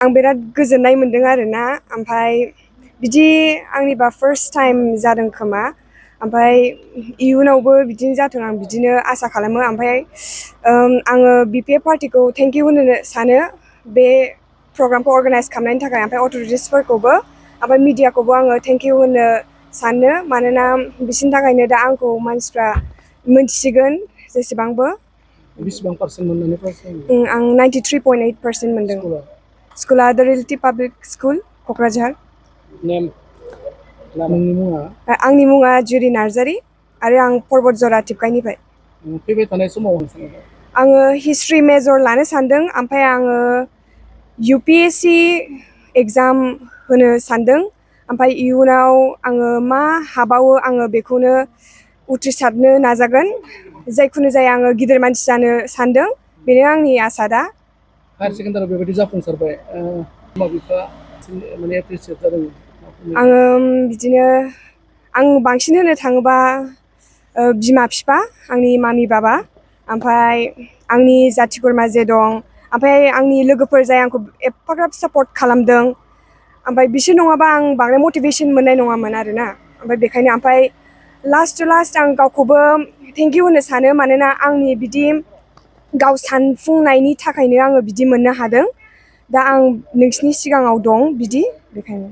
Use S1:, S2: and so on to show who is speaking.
S1: आं बिराद गोजोननाय मोन्दों आरोना ओमफ्राय बिदि आंनिबा फार्स्ट टाइम जादों खोमा ओमफ्राय इयुनावबो बिदिनो जाथों आं बिदिनो आसा खालामो ओमफ्राय आङो BPF पार्टिखौ थेंक इउ होनो सानो बे प्रग्रामखौ अर्गानाइज खालामनायनि थाखाय ओमफ्राय अथ'रिटिसफोरखौबो ओमफ्राय मिडियाखौबो आङो थेंक इउ होनो सानो मानोना बिसोरनि थाखायनो दा आंखौ मानसिफ्रा मोनथिसिगोन जेसेबांबो
S2: बेसेबां पार्सेन्ट मोननानै पास जायो?
S1: आं 93.8% मोनदों।
S2: स्कुलाव
S1: स्कुला द रियेलिटि पाब्लिक स्कुल क'क्राझार।
S2: नेम नोंनि मुङा?
S1: आंनि मुङा जुरि नार्जारि आरो आं पर्बतझरा टिपकाइनिफ्राय।
S2: फैबाय थानाय समाव
S1: आङो हिस्ट्रि मेजर लानो सानदों ओमफ्राय आङो UPSC एग्जाम होनो सानदों ओमफ्राय इयुनाव आङो मा हाबावो आङो बेखौनो उथ्रिसारनो नाजागोन जायखुनु जाया आङो गिदिर मानसि जानो सानदों बेनो आंनि आसा दा।
S2: हायार सेकेन्डारियाव बेबायदि जाफुंसारबाय बिमा बिफा माने एप्रिसियेट जादों।
S1: आङो बिदिनो आं बांसिन होनो थाङोबा बिमा बिफा आंनि मामि बाबा ओमफ्राय आंनि जाथि खुरमा जे दं ओमफ्राय आंनि लोगोफोर जाय आंखौ एफाग्राब सापर्ट खालामदों ओमफ्राय बिसोर नङाबा आं बांद्राय मटिभेसन मोननाय नङामोन आरोना ओमफ्राय बेखायनो ओमफ्राय लास्ट आं गावखौबो थेंक इउ होनो सानो मानोना आंनि बिदि गाव सानफुंनायनि थाखायनो आङो बिदि मोननो हादों दा आं नोंसिनि सिगाङाव दं बिदि बेखायनो